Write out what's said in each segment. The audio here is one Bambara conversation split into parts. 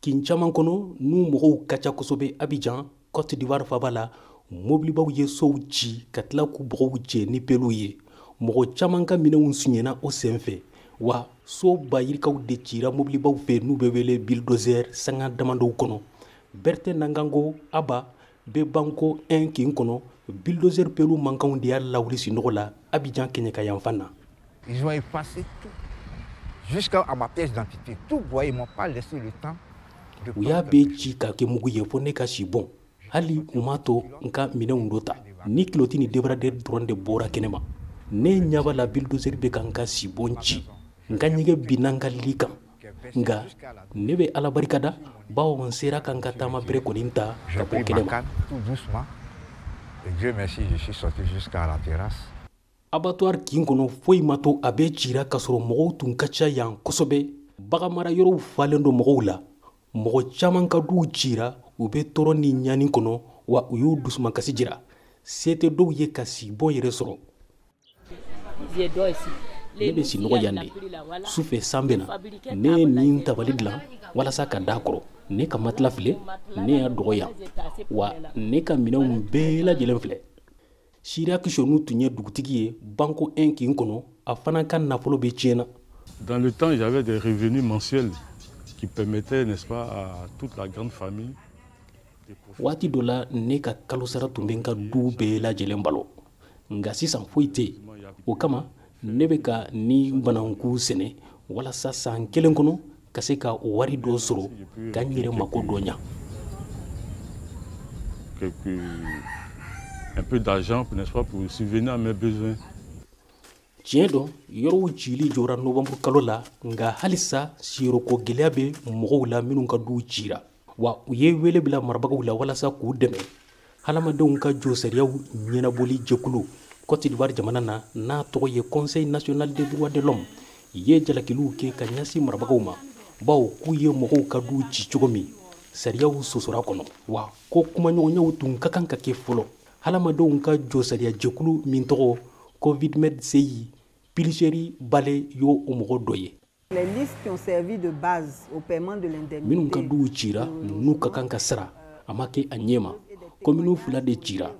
Kin caman kɔnɔ n'u mɔgɔw ka ca kosɛbɛ Abidjan, Côte d'Ivoire faaba la, mobilibaw ye sow ci ka tila k'u bɔgɔw cɛ ni peluw ye. Mɔgɔ caman ka minɛnw suɲɛna o senfɛ, wa so ba yirikaw de cira mobilibaw fɛ n'u bɛ wele bulldozer sanga damadɔw kɔnɔ. Bertin Nangango Aba bɛ Banco 1 kin kɔnɔ, bulldozer pelu mankanw de y'a lawuli sunɔgɔ la Abidjan kɛɲɛka yanfan na. Ils ont effacé tout, jusqu'à ma pièce d'identité. Tout broyé, ils m'ont pas laissé le temps. U y'a bɛɛ ci ka kɛ mugu ye fo ne ka si bɔn. Hali u m'a to n ka minɛnw dɔ ta, ni kiloti ni débardeur dɔrɔn de bɔra kɛnɛma. Ne ɲɛ b'a la bulldozer bɛ ka n ka sibon ci, n ka ɲɛgɛn binna n ka li kan. Nka ne bɛ Ala barikada, bawo n sera ka n ka taama bere kɔni ta ka bɔ kɛnɛma. Tout doucement. Et Dieu merci, je suis sorti jusqu'à la terrasse. Abattoir kin kɔnɔ, foyi ma to, a bɛɛ cira k'a sɔrɔ mɔgɔw tun ka ca yan kosɛbɛ. Baganmara yɔrɔw falen don mɔgɔw la. Mɔgɔ caman ka duw cira, u bɛ tɔɔrɔ ni ɲani kɔnɔ, wa u y'u dusumakasi jira. Se tɛ dɔw ye ka sibon yɛrɛ sɔrɔ. Ne bɛ sinɔgɔ yan de. Sufɛ san bɛ na, ne ye nin tabali dilan walasa ka da kɔrɔ. Ne ka matelas filɛ, ne y'a dɔgɔ yan, wa ne ka minɛnw bɛɛ lajɛlen filɛ. Siriya Kisonu tun ye dugutigi ye Banco 1 kin kɔnɔ, a fana ka nafolo bɛ tiɲɛna. Dans le temps, j'avais des revenus mensuels qui permettaient, n'est-ce pas, à toute la grande famille. Waati dɔ la, ne ka kalosara tun bɛ n ka du bɛɛ lajɛlen balo, nka sisan foyi tɛ yen. O kama ne bɛ ka ni bananku sɛnɛ walasa san kelen kɔnɔ ka se ka wari dɔ sɔrɔ ka n yɛrɛ mako dɔ ɲa. Un peu d'argent, n'est-ce pas, pour subvenir à mes besoins. Tiɲɛ dɔn, yɔrɔw cili jɔra novanburu kalo la, nka halisa siyɔrɔko gɛlɛya bɛ mɔgɔw la minnu ka duw cira, wa u ye wele bila marabagaw la walasa k'u dɛmɛ. Hadamadenw ka jɔsariyaw ɲɛnabɔli jɛkulu Côte d'Ivoire jamana na, n'a tɔgɔ ye Conseil national des droits de l'homme, ye jalakiliw kɛ ka ɲɛsin marabagaw ma, bawo k'u ye mɔgɔw ka duw ci cogo min, sariyaw sɔsɔra kɔnɔ, wa ko kumaɲɔgɔnyaw tun ka kan ka kɛ fɔlɔ. Hadamadenw ka jɔsariya jɛkulu min tɔgɔ Covidmed CI, Piliseri Bale y'o o mɔgɔ dɔ ye. Les listes qui ont servi de base au paiement de l'indemnité. Minnu ka duw cira n'u ka kan ka sara, a ma kɛ a ɲɛ ma. Komini fila de cira.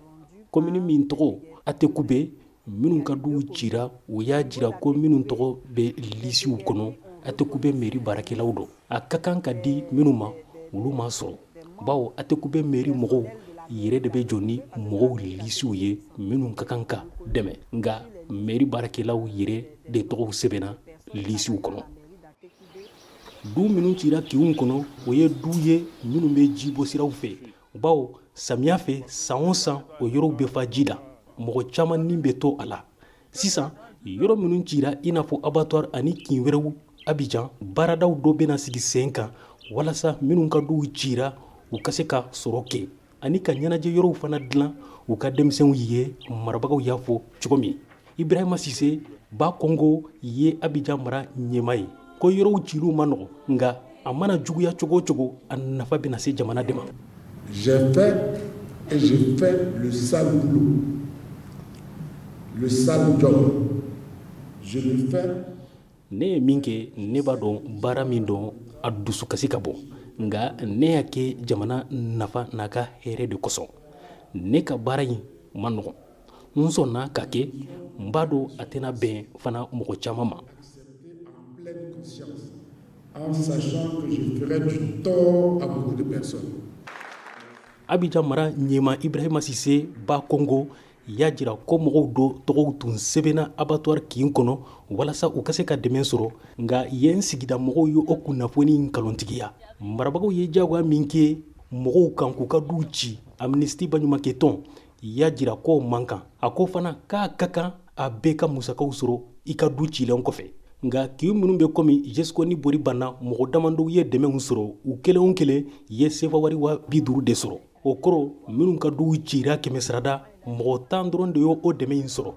Komini min tɔgɔ Attécoubé, minnu ka duw cira, u y'a jira ko minnu tɔgɔ bɛ lisiw kɔnɔ, Attécoubé mairie baarakɛlaw don. A ka kan ka di minnu ma, olu ma sɔrɔ, bawo Attécoubé mairie mɔgɔw yɛrɛ de bɛ jɔ ni mɔgɔw lisiw ye minnu ka kan ka dɛmɛ, nka mairie baarakɛlaw yɛrɛ de tɔgɔw sɛbɛnna lisiw kɔnɔ. Du minnu cira kinw kɔnɔ, o ye du ye minnu bɛ jibɔsiraw fɛ, bawo samiya fɛ, san o san, o yɔrɔw bɛ fa ji la, mɔgɔ caman ni bɛ to a la. Sisan, yɔrɔ minnu cira, i n'a fɔ abattoir ani kin wɛrɛw Abidjan, baaradaw dɔ bɛna sigi sen kan walasa minnu ka duw cira, u ka se ka sɔrɔ kɛ ani ka ɲɛnajɛ yɔrɔw fana dilan u ka denmisɛnw ye, marabagaw y'a fɔ cogo min. Ibrahima Sise Ba Kongo ye Abidjan mara ɲɛmaa ye, ko yɔrɔw ciliw ma nɔgɔ, nka a mana juguya cogo o cogo, a nafa bɛna se jamana de ma. J'ai fait et j'ai fait le sale boulot, le sale job. Je le fais. Ne ye min kɛ, ne b'a dɔn baara min dɔn, a dusukasi ka bon, nka ne y'a kɛ jamana nafa n'a ka hɛrɛ de kosɔn. Ne ka baara in ma nɔgɔn, n sɔnna ka kɛ, n b'a dɔn a tɛna bɛn fana mɔgɔ caman ma. Pleine conscience, en sachant que je ferai du tort à beaucoup de personnes. Abidjan mara ɲɛma Ibrahima Sise Ba Kongo y'a jira ko mɔgɔw dɔ tɔgɔw tun sɛbɛnna abattoir kin kɔnɔ walasa u ka se ka dɛmɛ sɔrɔ, nka yen sigida mɔgɔw ye o kunnafoni nkalontigiya. Marabagaw ye diyagoya min kɛ mɔgɔw kan k'u ka duw ci, Amnesty baɲumankɛ tɔn y'a jira k'o man kan. A ko fana k'a ka kan a bɛɛ ka musakaw sɔrɔ i ka du cilen kɔfɛ. Nka kin minnu bɛ komi Jesco ni Bori Banna, mɔgɔ damadɔw ye dɛmɛw sɔrɔ, u kelen o kelen ye sefa wari 50 000 de sɔrɔ. O kɔrɔ, minnu ka duw cira, kɛmɛ sarada 10 mɔgɔ dɔrɔn de y'o o dɛmɛ in sɔrɔ.